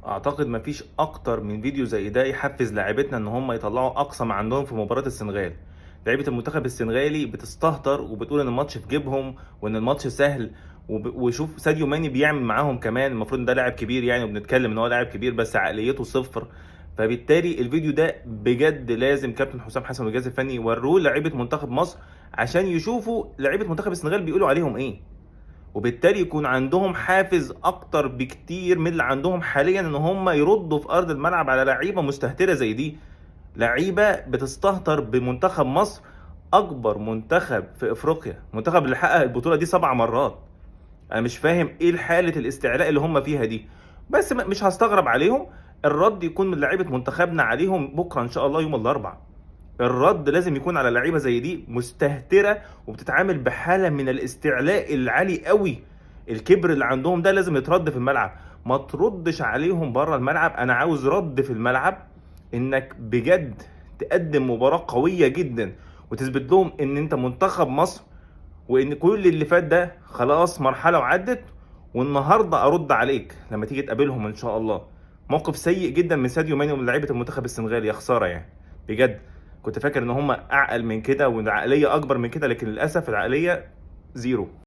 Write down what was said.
اعتقد مفيش اكتر من فيديو زي ده يحفز لاعبتنا ان هم يطلعوا اقصى ما عندهم في مباراة السنغال. لعيبة المنتخب السنغالي بتستهتر وبتقول ان الماتش في جيبهم وان الماتش سهل، وشوف ساديو ماني بيعمل معاهم كمان. المفروض ان ده لاعب كبير يعني، وبنتكلم ان هو لاعب كبير بس عقليته صفر. فبالتالي الفيديو ده بجد لازم كابتن حسام حسن والجهاز الفني يوروه لعيبة منتخب مصر عشان يشوفوا لعيبة منتخب السنغال بيقولوا عليهم ايه، وبالتالي يكون عندهم حافز اكتر بكتير من اللي عندهم حاليا ان هم يردوا في ارض الملعب على لعيبة مستهتره زي دي. لعيبة بتستهتر بمنتخب مصر، اكبر منتخب في افريقيا، منتخب اللي حقق البطولة دي 7 مرات. انا مش فاهم ايه حاله الاستعلاء اللي هم فيها دي، بس مش هستغرب عليهم. الرد يكون من لعيبة منتخبنا عليهم بكره ان شاء الله يوم الاربعاء. الرد لازم يكون على لعيبة زي دي مستهتره وبتتعامل بحاله من الاستعلاء العالي قوي. الكبر اللي عندهم ده لازم يترد في الملعب، ما تردش عليهم بره الملعب. انا عاوز رد في الملعب، انك بجد تقدم مباراة قوية جدا وتثبت لهم ان انت منتخب مصر، وان كل اللي فات ده خلاص مرحلة وعدت، والنهارده ارد عليك لما تيجي تقابلهم ان شاء الله. موقف سيء جدا من ساديو ماني ومن لعيبة المنتخب السنغالي، يا خسارة يعني بجد. كنت فاكر ان هم اعقل من كده والعقلية اكبر من كده، لكن للاسف العقلية zero.